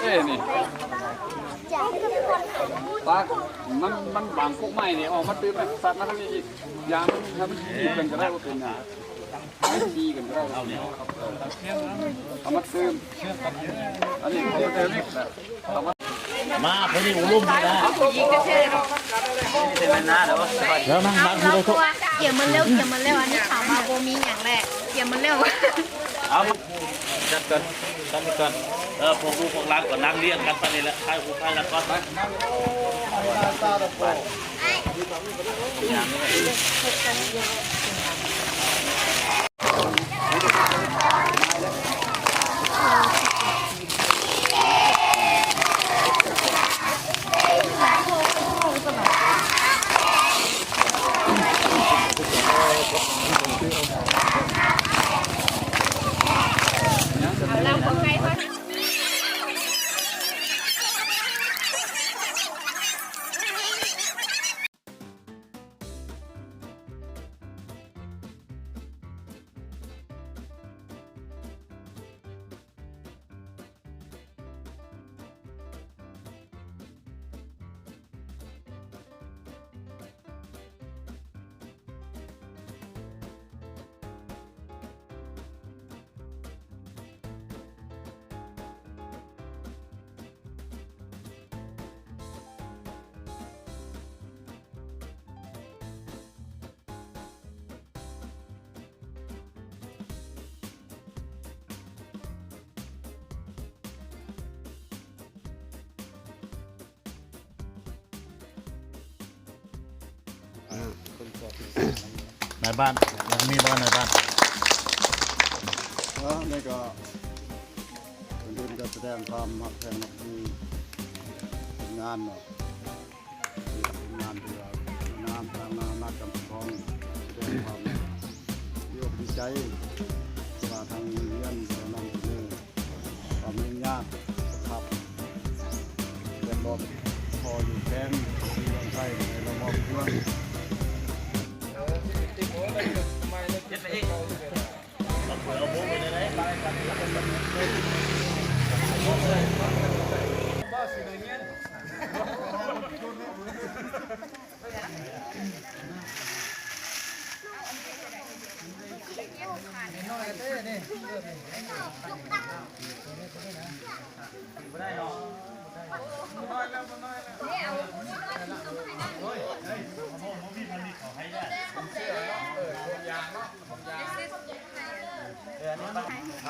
ເອີ ນີ້ ປາກ ມັນ ມັນບາງກົກໄມ້ນີ້ ອອກມາຕື່ມ ສັດມາທາງນີ້ອີກ ຢ່າງມັນ ໃຫ້ມັນຕີກັນກໍໄດ້ ບໍ່ເປັນຫຍັງ ໃຫ້ມັນຕີກັນກໍໄດ້ ເອົາມາຕື່ມ ອັນນີ້ເອົາມາຕື່ມນີ້ແຫຼະ ເອົາມາ ມາພໍດີອຸລຸມນີ້ນະ ຜູ້ຍິງແທ້ໆເນາະ ແລ້ວນາງ ນາງທີ່ໄດ້ໂທດ ກຽມໝົດແລ້ວ ກຽມໝົດແລ້ວ ອັນນີ້ຖາມວ່າບໍ່ມີຫຍັງແຫຼະ ກຽມໝົດແລ້ວ ເອົາ ຈັດກ່ອນ ຈັດກ່ອນ ເອີ ພວກລູກພວກຫຼານກໍນັ່ງລຽງກັນປານນີ້ແຫຼະ ຖ່າຍຮູບຖ່າຍລະຄອນໄປ. ນາຍບ້ານ ຍັງມີບໍ່ນາຍບ້ານ? ເອີ ນີ້ກໍ ເປັນການສະແດງຄວາມຮັກແພງມັກດີ ເປັນງານເນາະ ເປັນງານທີ່ວ່າ ງາມທາງນາມາກຳປະຄອງ ສະແດງຄວາມດີອົກດີໃຈ ວ່າທາງໂຮງຮຽນໄດ້ນຳສະເໜີ ຄວາມຫຍຸ້ງຍາກສະພາບແວດລ້ອມ ພໍຢູ່ແຂວງເມືອງໄທ ໃນລະບອບເມືອງ.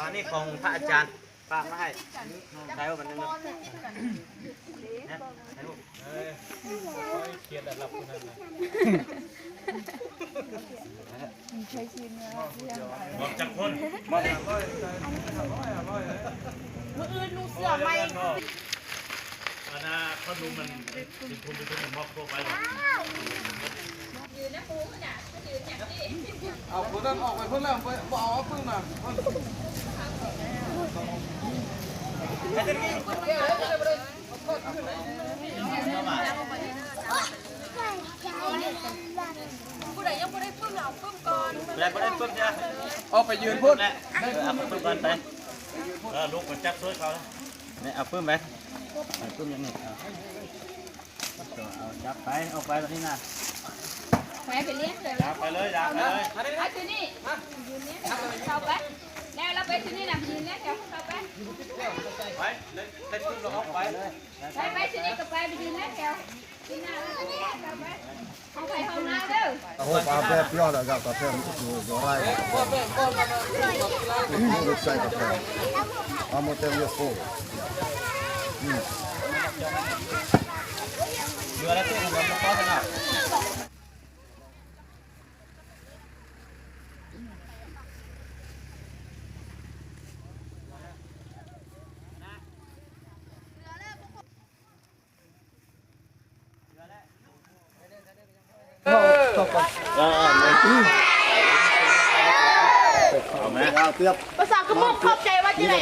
ອັນນີ້ຂອງພະອາຈານ ຝາກມາໃຫ້ ໄດ້ບໍ່ບັດນີ້ເນາະ ໃຫ້ລູກ ເອີ ຂຽນລະດັບຜູ້ນັ້ນນະ ບອກຈັກຄົນ ມື້ອື່ນນຸ່ງເສື້ອໃໝ່ ອັນນ່າ ເຂົາດູມັນເປັນຄົນ ເປັນຄົນມອບໂຊໄປ ເອົາຄົນນັ້ນອອກໄປພຸ້ນແລ້ວ ບໍ່ເອົາປຶ້ມນະ ຜູ້ໃດຍັງບໍ່ໄດ້ປຶ້ມ ເອົາປຶ້ມກ່ອນ ຜູ້ໃດບໍ່ໄດ້ປຶ້ມ ອອກໄປຢືນພຸ້ນ ເອີ ເອົາປຶ້ມກ່ອນໄປ ເອີ ລູກໄປຈັບຊ່ວຍເຂົາ ນີ້ ເອົາປຶ້ມໄປ ເອົາປຶ້ມຢ່າງນີ້ ເອົາ ເອົາຈັບໄປ ອອກໄປແບບນີ້ນະ ໄປ ໄປລຽນເດີ ຈັບໄປເລີຍ ຈັບໄປເລີຍ ມາ ມາ ມາ ມາ ເຂົ້າໄປ ແລ້ວ ແລ້ວໄປທີ່ນີ້ນະ ໄປຢືນແລ້ວ ເຂົ້າໄປ ໄປ ໄດ້ ໄດ້ປຶ້ມແລ້ວອອກໄປ ໄປ ໄປທີ່ນີ້ກໍໄປ ໄປຢືນແລ້ວ ທີ່ໜ້າ ເຂົ້າໄປ ເຂົ້າໄປຫ້ອງນ້ຳເດີ ໂອ້ ປາແບບເປີຍລະ ກະກະເພງຢູ່ ຢູ່ໄຮ່ ໃສ່ກະເພງ ອາໂມເຕນເວສໂກ ອືມ ເຫຼືອລະ ພາສາຂະມຸກຂອບໃຈວ່າຈັ່ງໃດ?